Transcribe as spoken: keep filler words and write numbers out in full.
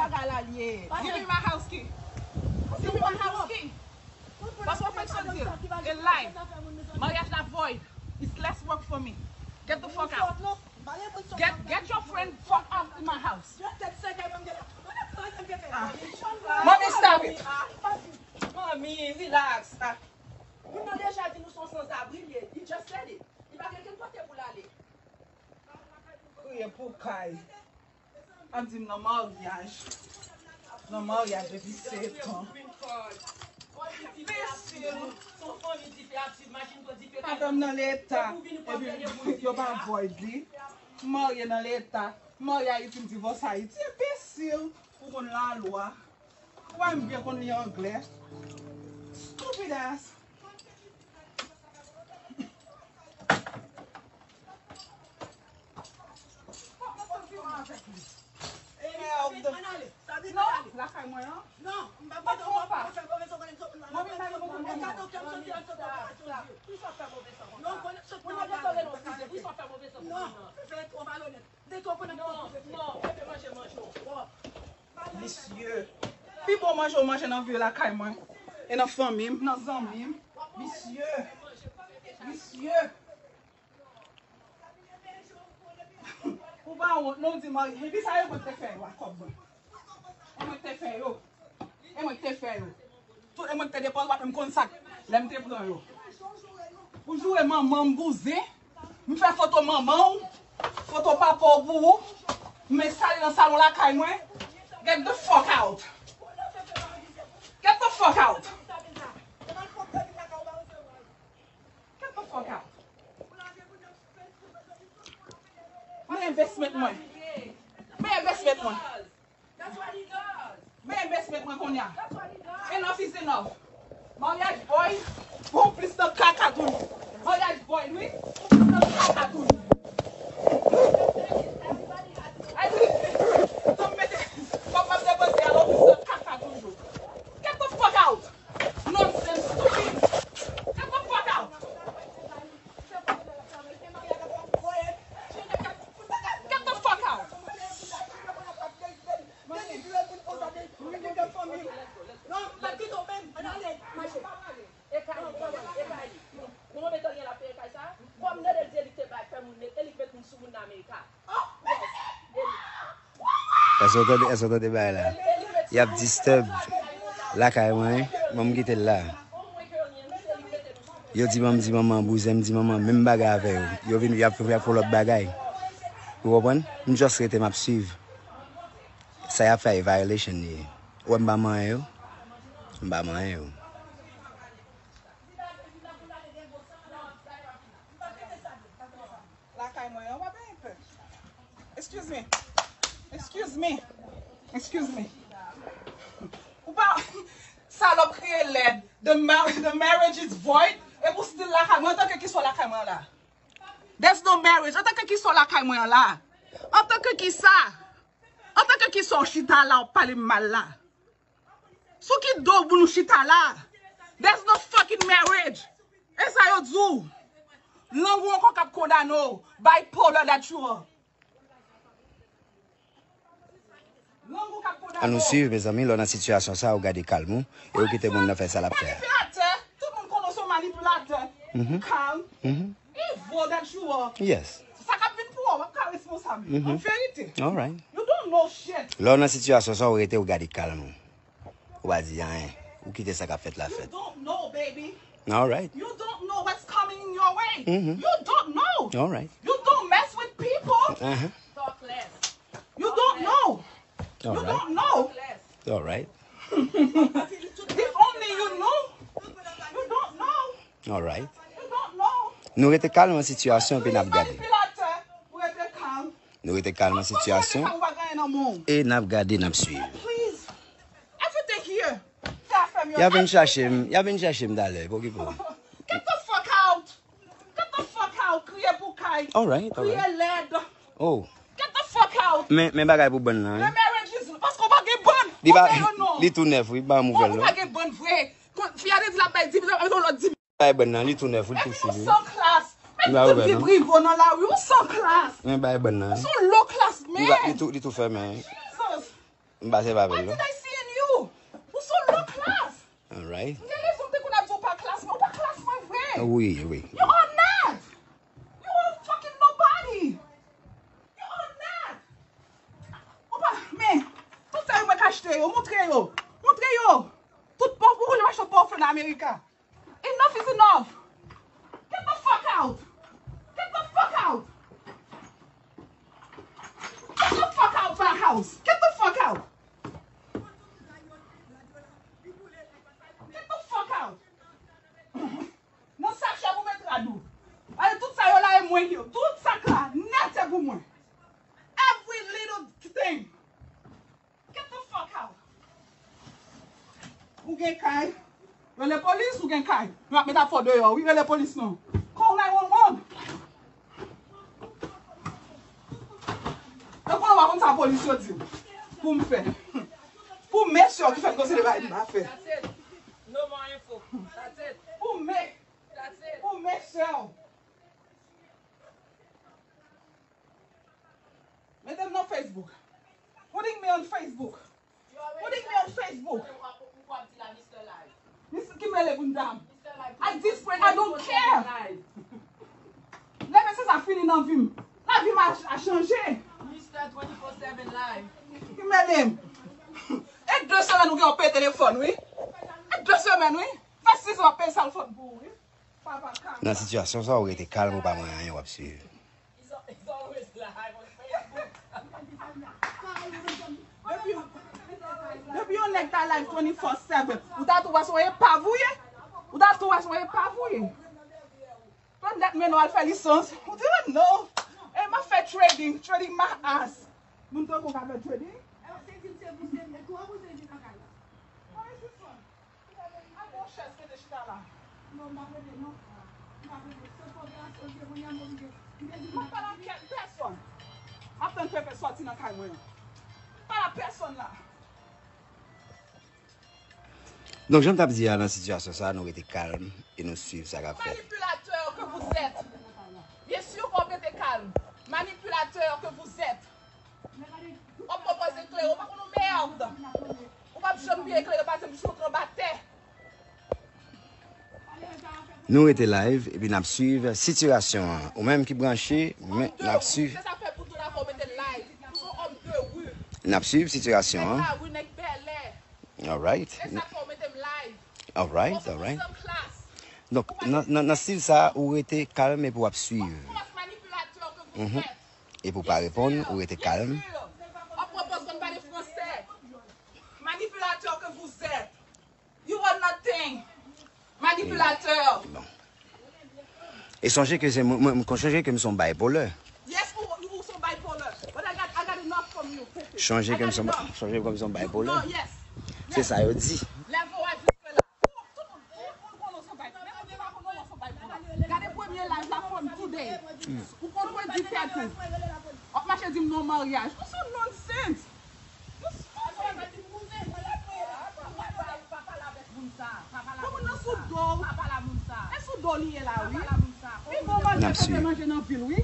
Bagay la l ye. Give me my house key. Give me my house key. Paske w fèk sot di l. E lie. Maryaj la void. It's less work for me. Get the fuck out. Get, get your friend fuck out in my house. Mommy, stop it. Manmi, relax. Moun nan deja di nou se yon sanzabri l ye. He just said it. Li pa gen kenn kote pou l ale. Kriye pou kay. Ap di m nan maryaj. Nan maryaj depi sèt an. Enbesil. Avè m nan leta. Epi yo pa void li. M marye nan leta. M marye Ayiti, m divòse Ayiti. Enbesil. Ou konn lalwa. Ou pa menm byen konn li anglè. Stupid ass. Merde. Non, lakay mwen an. Non, m pa mete w pa. Mwen vin nan yon moun mwen. Sa, sa. Pou sa fè move san konsa. Pou sa fè move san konsa. Non, fè twò malonèt. Non, non, fè manje, manje w. Misye. Pi bon manje w manje nan vi w lakay mwen. E nan fanmi m, nan zanmi m. Misye. Misye. Ou pa wont, non, w di marye. Epi sa yo mwen te fè yo a kòb mwen. E mwen te fè yo. E mwen te fè yo. Tout e mwen te depoze, w ap menm konn sa k lè m te pran yo. Ou joure manman m bouzen. M fè foto manman w, foto papa w pou ou. M enstale nan salon lakay mwen. Get the fuck out. Get the fuck out. Get the fuck out. Men investment mwen. Men investment mwen. Men investment mwen kounye a. Enough is enough. Maryaj void, bon plis nan kaka toujou. Maryaj void, wi, bon plis nan kaka toujou. Ay, wi, wi, wi. Tanm mete, kòm m ap depoze a, bon plis nan kaka toujou. Get the fuck out! Nonsense, stupid! Get the fuck out! Get the fuck out! Mwen pa kite w menm. Ann ale, mache. E kay li, e kay li. Bon, mwen mete l gen la peye kay sa. Kòm Nènèl di e li te bay fè moun, e li k met moun sou moun nan Amerika. Èske w tande, èske w tande bagay la? Y ap disturb lakay mwen, ban m kite l la. Yo di ban m di manman bouzen, m di manman menm bagay avè yo. Yo vin, y ap, y ap fè lòt bagay. Ou konprann? M just rete, m ap swiv. Sa y ap fè a e violation li ye. Ou wè m pa manyen yo? M pa manyen yo. Lakay mwen an, w ap pè. Excuse me. Excuse me. Excuse me. Ou pa, salòp kriye lèd. The, mar the marriage is void. E pou still lakay mwen, antanke kisa w lakay mwen an la? There's no marriage. Antanke kisa w lakay mwen an la? Antanke kisa? Antanke kisa w chita la, w ap pale m mal la? Sou ki do w pou nou chita la? There's no fucking marriage. E sa yo di w. Lang ou ankò k ap kondane w. Bipolar that you are. Lang ou k ap kondane w. Ann nou swiv, mezanmi, lè w nan sitiyasyon sa, ou gade kalm ou, e ou kite moun nan fè sa l ap fè a. Pa gen pye atè, tout moun konnen w se yon manipilatè. Kalm. Evil that you are. Yes. Sa k ap vin pou ou, w ap ka responsab li. An verite. All right. You don't know shit. Lè w nan sitiyasyon sa, ou rete, ou gade kalm ou. Ou pa di anyen. Ou kite sa k ap fèt la fèt. You don't know, baby. All right. You don't know what's coming in your way. You don't know. All right. You don't mess with people. Talk less. You don't know. All right. You don't know. All right. If only you knew. You don't know. All right. You don't know. Nou rete kalm nan sitiyasyon epi n ap gade. Manipilatè, ou rete kalm. Nou rete kalm nan sitiyasyon. Ou pa gen kaka, ou pa gen anyen nan men w. E n ap gade, n ap swiv. Please. Everything here. Fè afè m yo. Y a vin chache m, y a vin chache m talè, pa okipe w. Get the fuck out. Get the fuck out. Kriye pou kay. All right, all right. Kriye lèd. Oh. Get the fuck out. Men, men bagay pou bann nan, wi. The marriage is, paske w pa gen bann. Li pa, li tou nèf, wi, pa yon nouvèl, non. Ou pa gen bann vre. Fi a te di l ap bay dis mil, lòt dis mil. Bay bann nan, li tou nèf, wi, li tou fini. Ou san klas. Men tout vi prive w nan lari, ou san klas. Men bay bann nan. Ou se yon low class man. Li tou, li tou fèmen. Jesus. M pase pa bèl, non? What did I see in you? Ou se yon low class. Alright. M gen rezon m te konn ap di w pa class, men ou pa class mwen vre. Wi, wi. You are not. You are fucking nobody. You are not. Ou pa, men, tout sa yo mwen ka achte yo, montre yo. Montre yo. Tout pòf, ou konn achte pòf nan Amerika. Enough is enough. Get the fuck out. Get the fuck out. Get the fuck out my house. Get the fuck out. Get the fuck out. Nan sachè pou met rad ou. Pale tout sa yo la e mwen yo. Tout sa k la nèt e pou mwen. Every little thing. Get the fuck out. Ou gen kay. Rele polis, ou gen kay. Nou ap met afè w deyò, wi, rele polis non. Call nine one one. Yo konnen w pa konn sa polis yo di w. Pou m fè. Pou mesye w ki fè m konsidere bagay m pa fè. That's it. No more info. That's it. Pou me. That's it. Pou mesye w. Mete m nan Facebook. Putting me on Facebook. Putting me on Facebook. Mister, ki m rele pou n dam? At this point, I don't care. Lè mesye sa fini nan vi m. Lavi m a, a chanje. Mister twenty-four seven live. Ki m rele m? E de semèn ou gen w peye telefòn, wi. E de semèn, wi. Fè sis w ap peye cell phone pou ou, wi. Nan sitiyasyon sa, ou rete kalm, ou pa manyen anyen, w ap swiv. Depi, depi yon nèg ta live twenty-four seven, ou ta tou wè se yon epav ou ye? Ou ta tou wè se yon epav ou ye? Pandan men w al fè lisans, ou di, "Oh, no. E m ap fè trading, trading my ass." Moun tankou w ka fè trading? Mwen, se sa. Al gon chèz mete chita la. Non, m pa prete, non. M pa prete. Se koperasyon ke mwen an, mwen vle. M te di m pa la kèk pèsonn. M ap tann Pepe sòti nan kay mwen an. M pa la pèsonn la. Donk, jan m t ap di a, nan sitiyasyon sa a, nou rete kalm e nou swiv sa k ap fèt. Manipulateur que vous êtes. Bien sûr, qu'on rete kalm. Manipulateur que vous êtes. W ap pran pòz eklere, ou pa konn yon mèd. Ou p ap janm byen eklere, pase m jis anba tè. Nou rete live epi n ap swiv sitiyasyon an. Ou menm ki branche, men n ap swiv. Se sa fè pou tout afè w mete live. Ou se yon òm de ri. N ap swiv sitiyasyon an. Nèg lari, nèg bèlè. Alright. Se sa fè w mete m live. Alright, alright. Donk, nan, nan, nan stil sa, ou rete kalm epi w ap swiv. Manipulateur que vous êtes. Epi w pa reponn, ou rete kalm. Bien sûr. W ap pran pòz konn pale fransè. Manipulateur que vous êtes. You are nothing. Manipulateur. Bon. E sonje ke se mwen, mwen, mwen sonje ke m se yon bipolar. Yes, ou, ou se yon bipolar. But I got, I got enough from you, Pepe. Sonje ke m se yon, sonje ke m se yon bipolar. No, yes. Se sa yo di. Level a jis la. Tout, tout, tout moun konnen w se yon bipolar. Menm moun ki pa konnen w se yon bipolar. Gade premye live la from today. Ou kontredwi tèt ou. W ap mache di m non maryaj. Ou se yon nonsense. Moun nan sou do w. E sou do li ye la, wi. Pi bon manje Pepe manje nan vil, wi.